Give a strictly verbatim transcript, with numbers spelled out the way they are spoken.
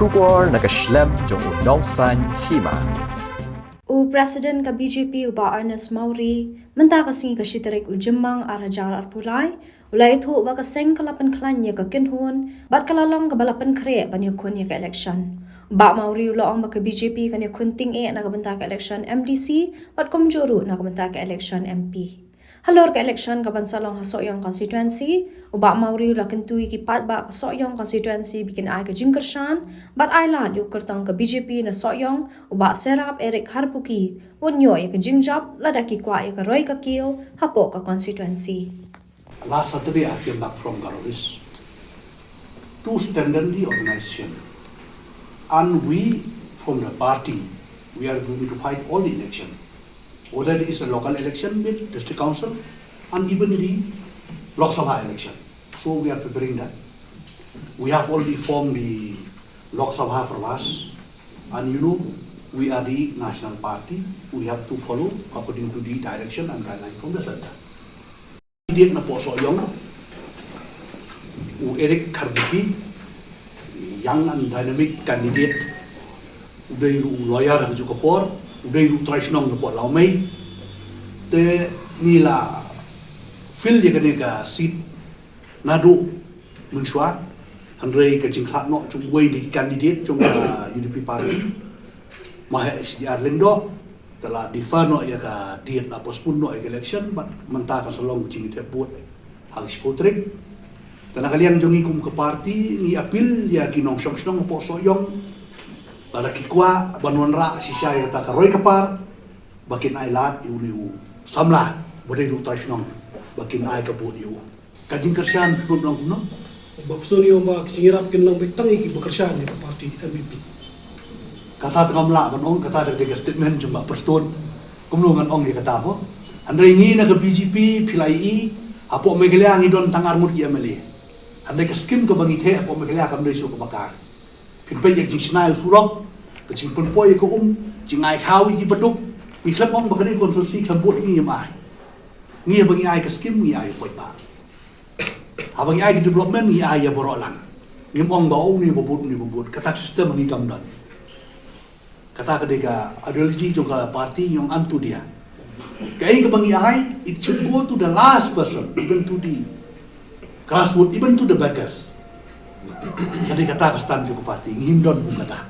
Khubor na ka shlem jong u Nongsaiñ Hima. U President ka B J P u Bah Ernest Mawrie, mynta ka sngi ka shi tarik u Jymmang ar hajar arphew lai, u la ïathuh ba ka seng ka la pynkhlaiñ ïa ka kynhun, bad ka la long kaba la pynkhreh ban ïakhun ïa ka election. U Bah Mawrie u la ong ba ka B J P kan ïakhun tyngeh na ka bynta ka election M D C, bad kumjuh ruh na ka bynta ka election M P. Halor ka election kaban sa long ha Sohiong constituency, u Bah Mawrie u la kyntu ïa ki paidbah ka Sohiong constituency ba kin ai ka jingkyrshan, bad ai lad ïa u kyrtong ka B J P na Sohiong, u Bah Serap Eric Kharpuki, un ïoh ïa ka jingjop, lada ki kwah ïa ka roi ka kiew hapoh ka constituency. Last Saturday I came back from Garo Hills to strengthen the organization. And we from the party, we are going to fight all the election. Whether it is a local election with district council and even the Lok Sabha election. So we are preparing that. We have already formed the Lok Sabha Pravas, and you know, we are the national party. We have to follow according to the direction and guideline from the center. Candidate na poh Sohiong, u Eric Kharbuki, young and dynamic candidate, u dei ruh u lawyer ha kajuh ka por, u dei ruh u trai shnong na poh Lawmei. Te ngi la fill ïa kane ka seat naduh mynshuwa, hynrei ka jingkhlad noh jong uwei na ki candidate jong ka U D P party, Bah H D R Lyngdoh, te la defer noh ïa ka date, la postpone noh ïa ka election, bad mynta kan sa long ka jingthep vote ha ka shiphew tarik. Te na ka liang jong ngi kum ka party, ngi appeal ïa ki nongshong shnong hapoh Sohiong, lada ki kwah ban wanrah shisha ïa kata ka roi ka par, ba kin ai lad ïa une u samla, ba dei ruh u trai shnong, ba kin ai ka vote ïa u. Ka jingkyrshan ka long kumno? Bah Pyrshah, ïa ba ka jingïarap kan long beit tang ïa kiba kyrshan ïa ka party M V P. Kata te ngam lah ban ong, kata ka dei ka statement jong Bah Pyrshah. Kumno ngan ong ïa kata mo? Hynrei ngi na ka B J P, phi la ïohi, hapoh Meghalaya ngi don tang ar ngut ki M L A. Hynrei ka skim kaba ngi theh hapoh Meghalaya kam dei shuh kaba kai. Phin peit ïa ka jingshna ïa u surok, ka jingpynpoi ïa ka um, jingai khaw ïa ki baduk. Ngi khlem ong ba kane ka constituency khlem vote ngi, ngim ai. Ngi haba ngi ai ka skim, ngi ai ïa u paidbah. Haba ngi ai ka development, ngi ai ïa baroh lang. Ngim ong ba une ba vote, une ba vote. Kata ka system ngi kam don. Kata ka dei ka ideology jong ka party, ngi ong unto dia. Kaei kaba ngi ai, it should go to the last person, even to the grassroots, even to the beggars. Ka dei kata ka stand jong ka party, ngim don kum kata.